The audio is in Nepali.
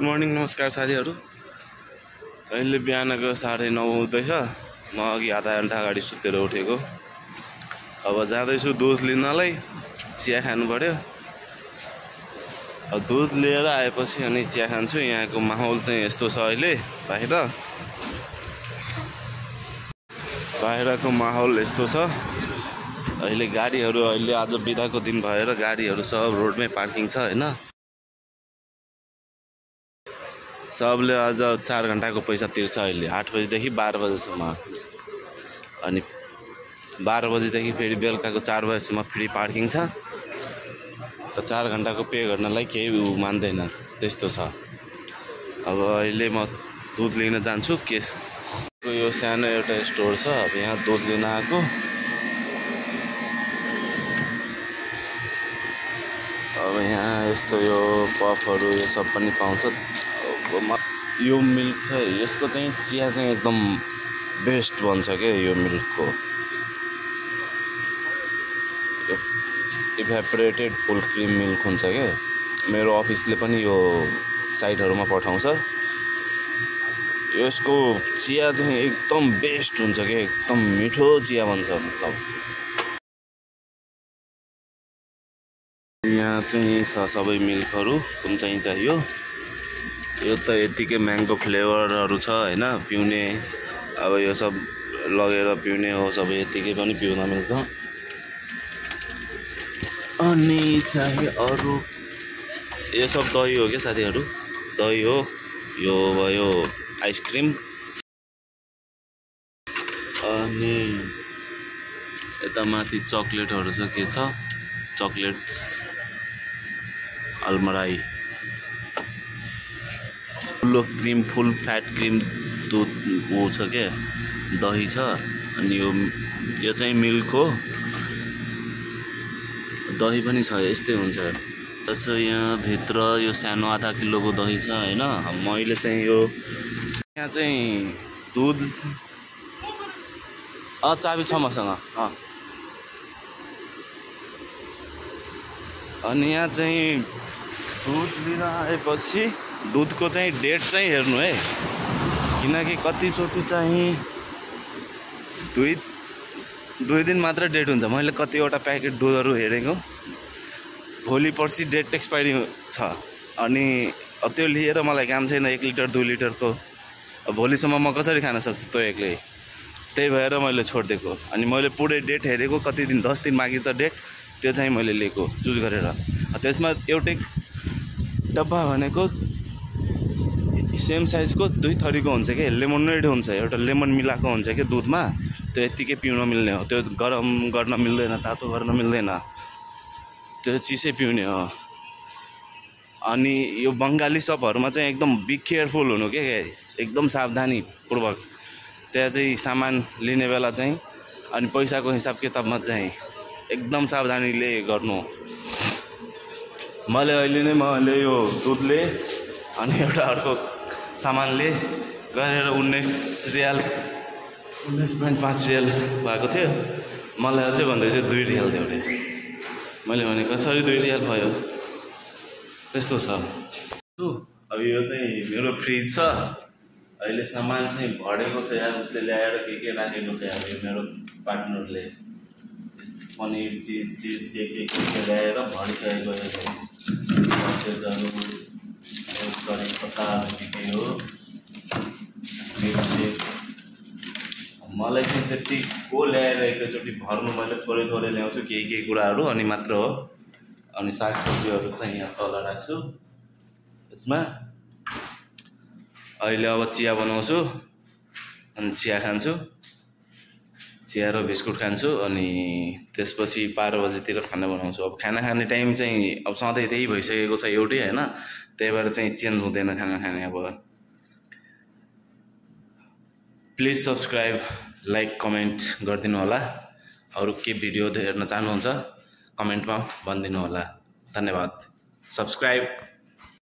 गुड मर्निङ नमस्कार साथीहरू। अहिले बिहानको 9:30 हुँदैछ। म अघि आधा घन्टा अगाडि सुतेर उठेको। अब जाँदैछु दुध लिनलाई, चिया खानु पर्यो। अब दुध लिएर आएपछि अनि चिया खान्छु। यहाँको माहौल चाहिँ यस्तो छ अहिले बाहिरको माहौल यस्तो छ। अहिले गाडीहरू अहिले आज बिदाको दिन भएर गाडीहरू सब रोडमै पार्किङ छ हैन। सबले आज 4 घण्टाको पैसा तिर्छ अहिले 8 बजेदेखि 12 बजेसम्म। अनि 12 बजेदेखि फेरि बेलुकाको 4 बजेसम्म फ्री पार्किङ छ। त 4 घण्टाको पे गर्नलाई केही मान्दैन, त्यस्तो छ। अब अहिले म दुध लिन जान्छु। यो सानो एउटा स्टोर छ। अब यहाँ दुध लिन आएको। अब यहाँ यस्तो यो पफहरू यो सब पनि पाउँछ। यो मिल्क छ, यसको चाहिँ चिया चाहिँ एकदम बेस्ट बन्छ के। यो मिल्कको इभ्यापोरेटेड फुल क्रिम मिल्क हुन्छ के। मेरो अफिसले पनि यो साइटहरुमा पठाउँछ। यसको चिया चाहिँ एकदम बेस्ट हुन्छ के, एकदम मिठो चिया बन्छ। मतलब यहाँ चाहिँ छ सबै मिल्कहरू, कुन चाहिँ चाहियो। यो त यतिकै म्याङ्गो फ्लेभरहरू छ हैन, पिउने। अब यो सब लगेर पिउने हो, सबै यतिकै पनि पिउन मिल्छ। अनि चाहिँ अरु यो सब दही हो के साथीहरू, दही हो। यो भयो आइसक्रिम। अनि यता माथि चकलेटहरू छ, के छ चकलेट्स, अलमराई, फुल क्रिम, फुल फ्याट क्रिम दुध वो छ के, दही छ। अनि यो चाहिँ मिल्क हो, दही पनि छ। यस्तै हुन्छ। अच्छा यहाँ भित्र यो सानो आधा किलोको दही छ हैन। मैले चाहिँ यो यहाँ चाहिँ दुध चाबी छ मसँग। अनि यहाँ चाहिँ दुध लिन आएपछि दुधको चाहिँ डेट चाहिँ हेर्नु है, किनकि कतिचोटि चाहिँ दुई दिन मात्र डेट हुन्छ। मैले कतिवटा प्याकेट दुधहरू हेरेको, भोलि पर्सि डेट एक्सपायरी छ। अनि त्यो लिएर मलाई काम छैन 1 लिटर 2 लिटरको। भोलिसम्म म कसरी खान सक्छु त्यो एक्लै। त्यही भएर मैले छोडिदिएको। अनि मैले पुरै डेट हेरेको, कति दिन 10 दिन बाँकी छ डेट, त्यो चाहिँ मैले लिएको चुज गरेर। त्यसमा एउटै डब्बा भनेको सेम साइजको 2 थरीको हुन्छ के। लेमोनेड हुन्छ, एउटा लेमन मिलाएको हुन्छ के दुधमा। त्यो यतिकै पिउन मिल्ने हो। त्यो गरम गर्न मिल्दैन, तातो गर्न मिल्दैन, त्यो चिसै पिउने हो। अनि यो बङ्गाली सपहरूमा चाहिँ एकदम बी केयरफुल हुनु के, एकदम सावधानी पूर्वक त्यहाँ चाहिँ सामान लिने बेला चाहिँ। अनि पैसाको हिसाब किताबमा चाहिँ एकदम सावधानीले गर्नु। मैले यो दुधले अनि एउटा अर्को सामानले गरेर 19 रियाल 19.5 रियाल भएको थियो। मलाई अझै भन्दै थियो 2 रियाल देऊ रे। मैले भने कसरी 2 रियाल भयो, त्यस्तो छ। अब यो चाहिँ मेरो फ्रिज छ। अहिले सामान चाहिँ भरेको छ यार, उसले ल्याएर के राखेको छ यार। यो मेरो पार्टनरले पनिर चिज के ल्याएर भरिसकेको छ। करी पत्ताहरू के हो, मिर्ची। मलाई चाहिँ त्यति को ल्याएर एकैचोटि भर्नु, मैले थोरै ल्याउँछु केही कुराहरू अनि मात्र हो। अनि सागसब्जीहरू चाहिँ यहाँ तल राख्छु यसमा। अहिले अब चिया बनाउँछु अनि चिया खान्छु, चिया र बिस्कुट खान्छु। अनि त्यसपछि 12 बजेतिर खाना बनाउँछु। अब खाना खाने टाइम चाहिँ अब सधैँ त्यही भइसकेको छ एउटै हैन, त्यही भएर चाहिँ चेन्ज हुँदैन खाना खाने। अब प्लिज सब्सक्राइब, लाइक, कमेन्ट गरिदिनु होला। अरू के भिडियो हेर्न चाहनुहुन्छ कमेन्टमा भनिदिनु होला। धन्यवाद। सब्सक्राइब।